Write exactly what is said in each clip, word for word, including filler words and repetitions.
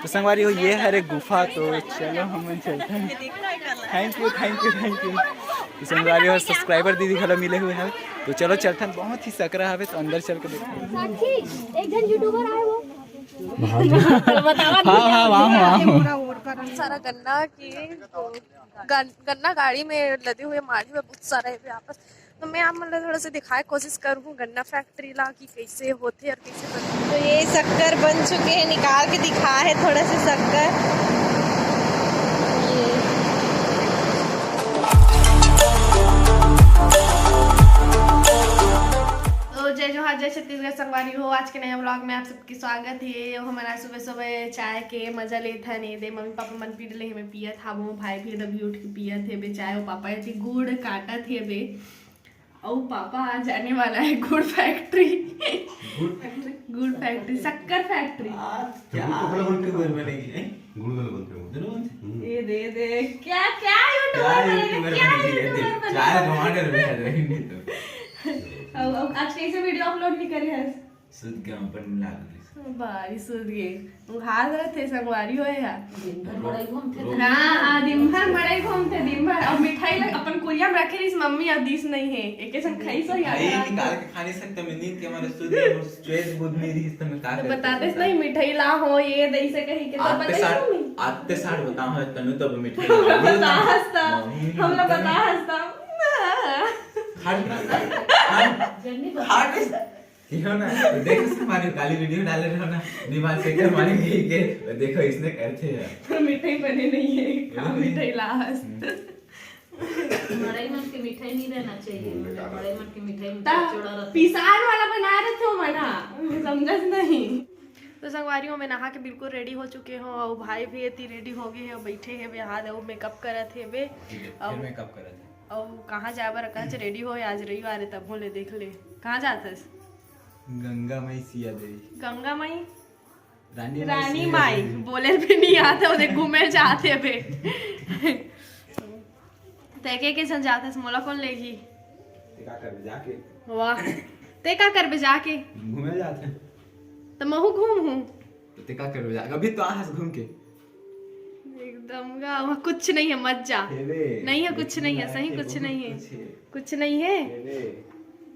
तो संगवारी हो, ये हरे गुफा, तो चलो हमन चलथन। Thank you, thank you, thank you। तो संगवारी हो, subscriber दीदी घलो मिले हुए हैं, तो चलो चलथन। बहुत ही सकरा हवे, तो अंदर चल के देखथन। साक्षी, एक जन YouTuber आए वो। हाँ, हाँ, वाह, वाह। सारा गन्ना की गन-, गन्ना गाड़ी में लदे हुए माढ़े में बहुत सारा है यहाँ पर। तो मैं आप मन ला थोड़ा सा दिखाए कोशिश करूँ गन्ना फैक्ट्री ला कि कैसे होथे और कैसे बनथे। तो ये शक्कर बन चुके हैं, निकाल के दिखा है थोड़ा सा शक्कर। ये। तो जय जोहार, जय छत्तीसगढ़ संगवारी हो। आज के नया vlog में आप सबके स्वागत है। हमन आज सुबह सुबह चाय के मजा लेथन। ये दे मम्मी पापा मन पी डले, हमें पियत हाबो, भाई भी अभी उठ के पियत हेबे चाय। वो पापा एती गुड़ काटत हेबे, अउ पापा आज जाने वाला है गुड़ फैक्ट्री। गुड़ फैक्ट्री? गुड़ फैक्ट्री, शक्कर फैक्ट्री। आज क्या गुड़ बोलते हैं? गुड़ बनेगी, हैं? गुड़ वाला बोलते हैं वो। दोनों बोलते हैं? हम्म। ये दे, दे, क्या, क्या YouTuber क्या बनेगी? YouTuber क्या बनेगी? ये YouTuber देख, बनेगी? चाय टमाटर भी है, रहेंगे तो। अब, अब आज कैसे video upload नहीं करे है? सुध के अपन मिला दे। बारी सुध के। वो हाथ रहते संगवारी होए हा। दिन भर मड़ई घूमथे। हाँ, हाँ, दिन भर मड़ई घूमथे, दिन भर। अब मिठाई लग, अपन कुरिया में रखे रहिस मम्मी, अब दीस नहीं है। एके संग खाई सो याद भाई, रहा। निकाल के खा नहीं सकते, मैं नींद के मारे सुध के, और स्ट्रेस बुध नहीं रहिस, तो मैं का तो करते बताते बता? नहीं, मिठाई ला हो, ये दे से कही के, तो आते बताई साठ, मम्मी। आते साठ बताओ है, तनु तो मिठाई ला। बता हंसता, मम्मी हम लोग मिठाई बता हंसता। हट ना, हट। जन्नी बता। हट। क्यों ना? तो देखो, उसने हमारी काली वीडियो डाले रहो ना, दिमाग से कर मारेंगे कि देखो इसने करते हैं। तो मिठाई बने नहीं है, खा बोलो नहीं। मिठाई लास्ट। हम्म। मड़ई मन के मिठाई नहीं रहना चाहिए। हम्म, बेकार। मड़ई मन के मिठाई में ता चोड़ा रहता है। पिसान वाला बना रहे थे मना, समझस नहीं। तो संगवारी हो, मैं नहा के बिल्कुल रेडी हो चुके हो, और भाई भी एती रेडी हो गए हैं, बैठे हैं बे, हाथ वो मेकअप करत है बे। ठीक है, फिर अब मेकअप करत है। और कहाँ जाए बर कहाँ से रेडी हो, आज रविवार है, तब बोले देख ले। कहाँ जात हस? गंगा माई सिया देवी। गंगा माई? रानी माई रानी सिया माई, देवी। बोले भी नहीं आते, वो देख घूमे जाते बे। ते के के संग जात हस, मोला कौन लेगी? ते का करबे जाके? वाह, ते का करबे जाके? घूमे जाते। तो महू घूम हूँ। तो ते का करबे जाके? अभी तो आ हस घूम के। एकदम गा, वहाँ कुछ नहीं है, मत जा। हे रे, नहीं है, कुछ इतना नहीं है, सही है, कुछ बहुत नहीं है। कुछ है। कुछ नहीं है। हे रे,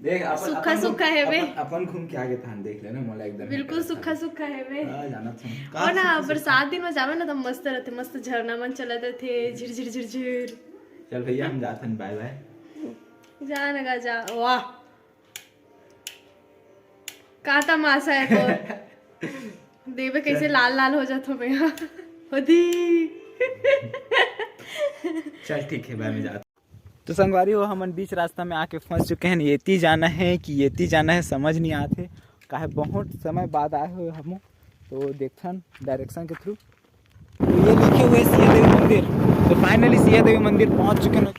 देख, अपन, सूखा, अपन घूम, सूखा है बे। अपन, अपन घूम के आगे तहन देख लेना, मोला एकदम बिल्कुल सूखा, सूखा है बे। हाँ, जाना था। वो ना, बरसात दिन में जावे ना, तो मस्त रहते, मस्त झरना मन चलत रहते, झिर, झिर, झिर, झिर। चल भैया, हम जात हन, बाय बाय। जा ना गा, जा। वाह, का तमाशा है तो। देवे कैसे चल। लाल लाल हो जात हो भैया। होती। चल ठीक है, बाय, मैं जात। तो संगवारी हो, हमन बीच रास्ता में आके फंस चुके हैं। एती जाना है कि एती जाना है, समझ नहीं आते। काहे बहुत समय बाद आए हुए हम, तो देखथन डायरेक्शन के थ्रू। तो ये लिखे हुए सिया देवी मंदिर। तो फाइनली सिया देवी मंदिर पहुंच चुके हैं।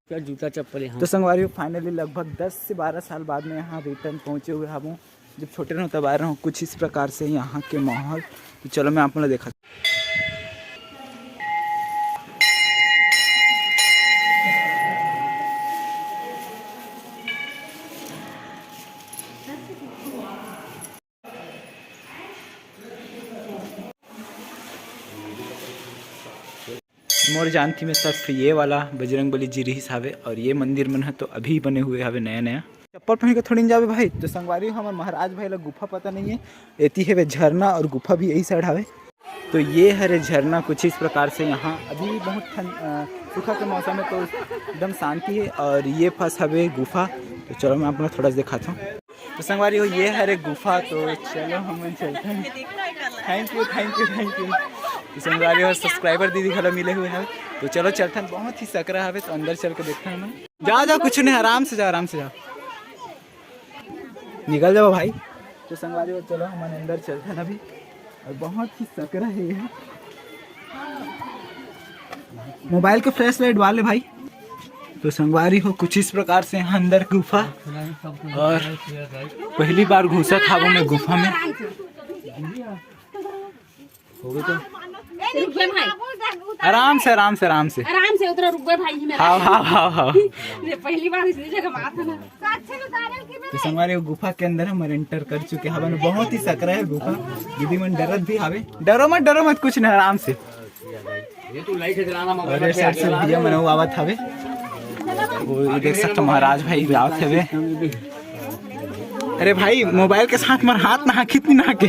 क्या जूता चप्पल यहाँ। तो संगवारी हो, फाइनली लगभग दस से बारह साल बाद में यहाँ रिटर्न पहुँचे हुए हूँ। जब छोटे रहूँ तब आए रहूँ कुछ इस प्रकार से यहाँ के माहौल। तो चलो मैं आप लोग देखा। मोर जानती में सिर्फ ये वाला बजरंग बली जी रिहिस हावे और ये मंदिर मन ह तो अभी बने हुए हावे नया नया। चप्पल पहन के थोड़ी न जावे भाई। तो संगवारी हो, हमर महाराज भाई ला गुफा पता नहीं है, एती हेवे झरना और गुफा भी यही साइड हावे। तो ये हरे झरना कुछ इस प्रकार से यहाँ अभी बहुत ठंड, अ, सूखा के मौसम है तो एकदम शांति है और ये पास हवे गुफा। तो चलो मैं आप लोग थोड़ा सा दिखाता हूँ। तो संगवारी हो, ये हरे गुफा, तो चलो हमन चलथन। Thank you, thank you, thank you। तो संगवारी हो, subscriber दीदी घलो मिले हुए हैं, तो चलो चलथन। बहुत ही सकरा हवे, तो अंदर चल के देखथन हमन। जाओ, जाओ, कुछ नहीं, आराम से जाओ, आराम से जाओ, निकल जाओ भाई। तो संगवारी हो, चलो हमन अंदर चलथन अभी। और बहुत ही सकरा है ये। मोबाइल के फ्लैश लाइट बाल ले भाई। तो संगवारी हो, कुछ इस प्रकार से यहाँ अंदर गुफा और पहली बार घुसत हावो मैं गुफा में। हो गए तो रुक बे भाई। आराम से, आराम से, आराम से। आराम से उतरा, रुक बे भाई, ये मेरा। हाँ, हाँ, हाँ, हाँ। ये पहली बार इसने जगह मार था ना। तो संगवारी, वो गुफा के अंदर हमर enter कर चुके हवन। बहुत ही सकरा है गुफा। दीदी मन डरत भी हावे। डरो मत, डरो मत, कुछ नहीं, आराम से। अरे side से भैया मन आवत हावे। वो ये देख सकते हो, महाराज भाई भी आवत हवे। अरे भाई, mobile के साथ मोर हाथ ना खींच ना के।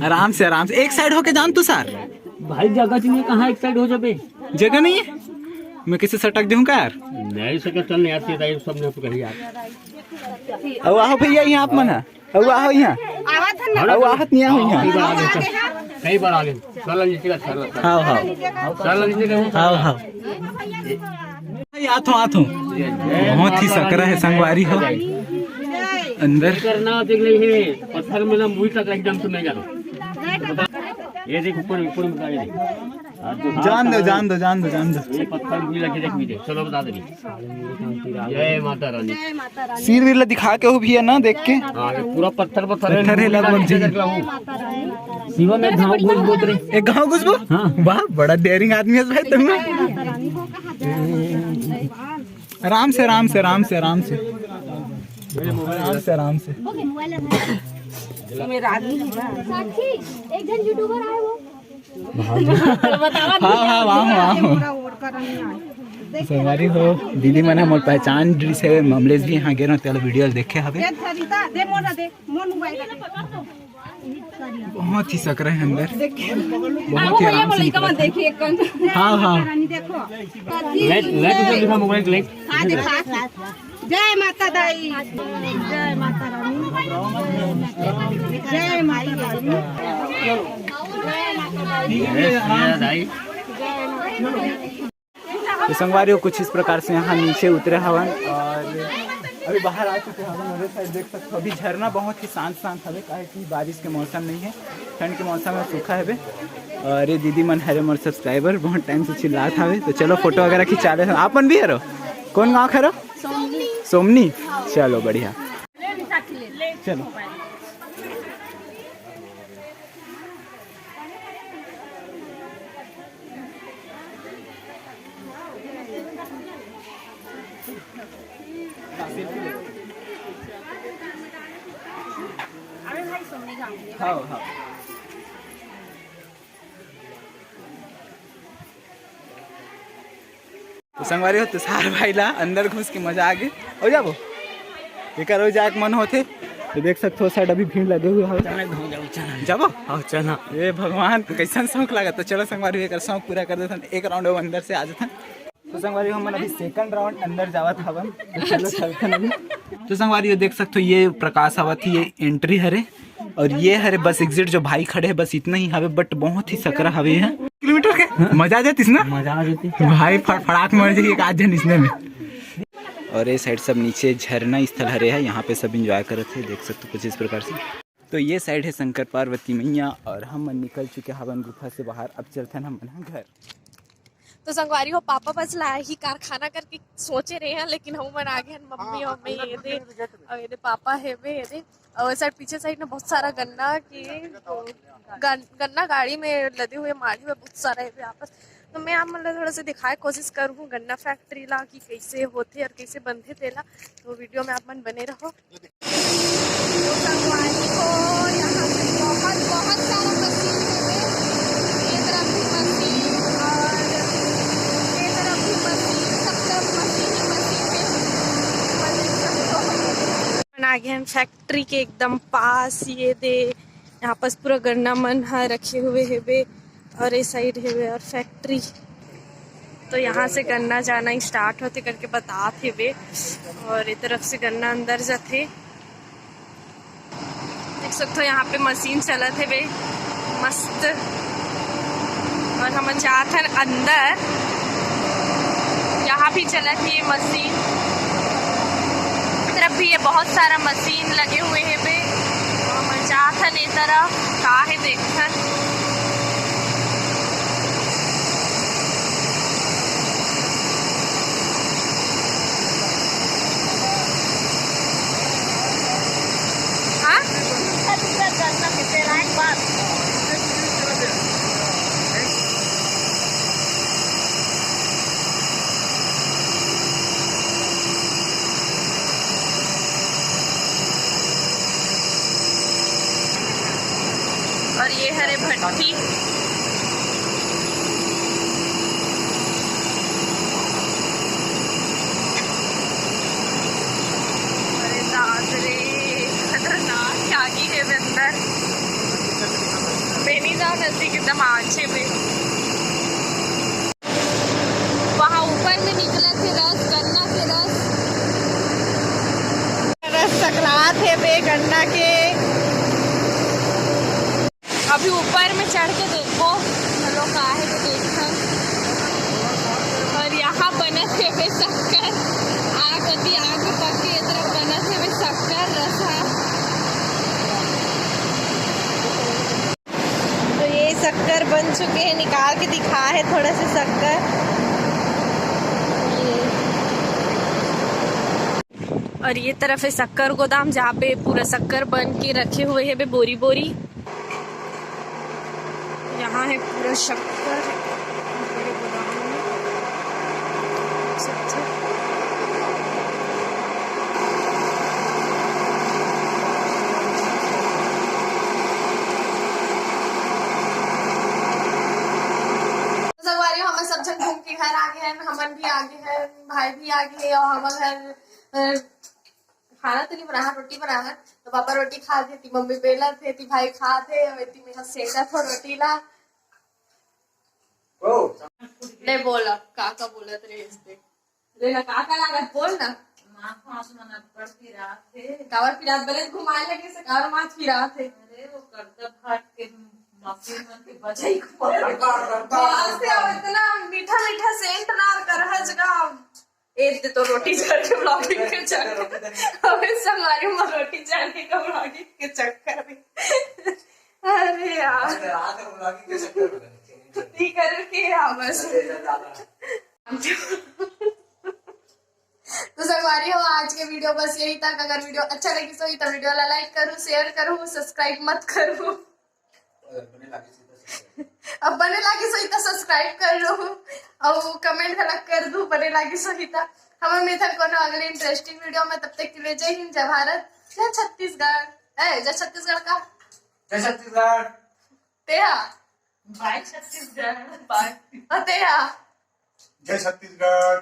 आराम से, आराम से, एक side होके जान तू सर। भाई जगह चाहिए, कहाँ एक side हो जाबे? जगह नहीं है, मैं किसी सटक दूँ का यार? नहीं सके, चल नहीं आती है, सब ने कही यार। अब आओ भैया, यहाँ आप मन है। अउ आहो इहाँ। आवत हन ना। अउ आहत नहीं आहो इहाँ। कई बार आ गए, कई बार आ गए। चल नीचे का, चल, चल। हाँ, हाँ। चल नीचे का। हाँ, हाँ। भाई, आथो, आथो। बहुत ही सकरा है संगवारी हो। अंदर। करना देख ले, ये पत्थर में ना मुई तक एकदम से नहीं जाना। ये देख ऊपर, ऊपर में ये देख। जान दो, जान दो, जान दो, जान दो। ये पत्थर भी लगे, देख लीजिए। चलो बता देंगे। जय माता रानी। सिर विर ला दिखा के हो भैया ना देख के। हाँ, ये पूरा पत्थर, पत्थर है। पत्थर है लगभग जी। शिवा में घाव घुस बोत रे। एक घाव घुस बो? हाँ। वाह, बड़ा daring आदमी है भाई तुम। आराम से, आराम से, आराम से, आराम से। आराम से, आराम से। साक्षी, एक जन YouTuber आए वो। हाँ, हाँ, वाह, वाह। संगवारी हो, दीदी मन ह मोर पहचान डरिस हे, अमलेश भी यहाँ गे रहो, तेला video ल देखे हवे। बहुत ही सकरा है अंदर, बहुत ही आराम से निकलत हे। हाँ, हाँ। Light, light ऊपर दिखा, mobile light। हाँ, दिखा। जय माता दाई, जय माता रानी, जय माता रानी। तो संगवारी हो, कुछ इस प्रकार से यहाँ नीचे उतरे हवन और अभी बाहर आ चुके हवन। और ये side देख सकते हो, अभी झरना बहुत ही शांत शांत हवे, काहे कि बारिश के मौसम नहीं है, ठंड के मौसम में सूखा हवे। और ये दीदी मन हरे मोर subscriber, बहुत time से चिल्लात हवे। तो चलो photo वगैरह खिंचा ले। आपन भी हरो? कौन गाँव के हरो? सोमनी। चलो बढ़िया। चलो। हाँ, हाँ। तो संगवारी हो, तुषार भाई ला अंदर घुस के मजा आ गे। हो जाबो, एकर हो जाए के मन होथे। तो देख सकते हो side अभी भीड़ लगे हुए हो। जाबो? हाँ, चल ना। ए भगवान, कैसन शौक लगा। तो चलो संगवारी हो, एकर शौक पूरा कर देथन, एक round अंदर से आ जाथन। तो संगवारी हो, हमन अभी second round अंदर जावत हवन। तो चलो चलथन अभी। तो संगवारी हो, देख सकते हो, ये प्रकाश आवत ही, ये entry हरे। और ये हरे बस exit, जो भाई खड़े हैं, बस इतना ही हवे, but बहुत ही सकरा हवे है। किलोमीटर के मजा आ जातीस ना? मजा आ जाती। भाई फड़-, फड़ाक मर जाही एक आध जन इसने में। और ये side सब नीचे झरना स्थल हरे है, यहाँ पे सब enjoy करत हे, देख सकते हो कुछ इस प्रकार से। तो ये side है शंकर पार्वती मैया और हम मन निकल चुके हवन गुफा से बाहर। अब चलथन हमन ह घर। तो संगवारी हो, पापा बस ला ही कारखाना करके सोचे रहे हैं, लेकिन हम मन आ गए हैं, मम्मी और मैं ये दे, और ये दे पापा है, मैं ये दे, और side पीछे side में बहुत सारा गन्ना के गन-, गन्ना गाड़ी में लदे हुए माढ़ी में बहुत सारा है आपस। तो मैं आप मन ला थोड़ा सा दिखाए कोशिश करूँ गन्ना factory ला कि कैसे होथे और कैसे बनथे तेला। तो video में आप मन बने रहो। तो संगवारी हो, यहाँ पे बहुत, बहुत सारा मशीन है। ये तरफ भी मशीन और ये तरफ भी मशीन, सब तरफ मशीन ही मशीन है। मन आ गए हम factory के एकदम पास। ये दे, यहाँ पास पूरा गन्ना मन ह रखे हुए हेबे। और ये side हेवे और factory। तो यहाँ से गन्ना जाना start होथे करके बतात हेवे। और ये तरफ से गन्ना अंदर जाथे। देख सकते हो यहाँ पे मशीन चलत हेवे, मस्त। और हमन जात हन अंदर। यहाँ भी चलत हे मशीन। तरफ भी ये बहुत सारा मशीन लगे हुए हेबे। हम जात हन ए तरफ, का हे देखथन। हाँ? और ये हरे भट्टी। अरे दाद रे, खतरनाक आगी हे बे अंदर। बे नहीं जाओ नजदीक, एकदम आछे बे। वहाँ ऊपर में निकलत हे रस, गन्ना के रस। रस सकलात हे बे गन्ना के। अभी ऊपर में चढ़ के देखो, चलो का हे तो देखो। और यहाँ बनत हे बे शक्कर, आग होती, आग पक के ये तरफ बनत हे बे शक्कर रसा। तो ये शक्कर बन चुके हैं, निकाल के दिखा है थोड़ा सा शक्कर। ये। और ये तरफ है शक्कर गोदाम, जहाँ पे पूरा शक्कर बन के रखे हुए हैं बे बोरी बोरी। यहाँ है पूरा शक्कर बड़े गोदाम में। अच्छा, अच्छा। तो संगवारी हो, हमन सब झन घूम के घर आ गे हन, हमन भी आ गे हन, भाई भी आ गे हे, और हमर घर, अ, खाना तो नहीं बना है, रोटी बना है, तो पापा रोटी खात हे, ती मम्मी बेलत हे, ती भाई खात हे, और ती मेहा सेकत हो रोटी ला। ओ। ले बोल, अब का का बोलत रहे इससे? ले ना, का का लागत, बोल ना। माथा मन अब्बड़ पिरात हे। काबर पिरात? बले घुमाए लगे से काबर माथ पिरात हे? अरे, वो करदा भात के मशीन मन के बजाई को। बाप से अब इतना मीठा मीठा सेंट ना कर हज गा। ए दे तो रोटी जर के vlogging के चक्कर। अबे संगवारी में रोटी जर के का vlogging के चक्कर में। अरे यार। अरे रात में vlogging के चक्कर में। ठीक है, रुकिए आप बस। अरे, ज्यादा। तो संगवारी हो, आज के video बस यही तक। अगर video अच्छा लगिस होही तो video ला like करू, share करू, subscribe मत करू। अगर बने लागिस होही तो subscribe। अब बने लागिस होही तो subscribe कर लो और comment घलक कर दू, बने लागिस होही तो। हमन मिलथन कोनो अगले interesting video में, तब तक के लिए जय हिंद, जय भारत, जय छत्तीसगढ़। ए, जय छत्तीसगढ़ का? जय छत्तीसगढ़। तेहा। बाय छत्तीसगढ़। बाय। अ, तेहा। जय छत्तीसगढ़।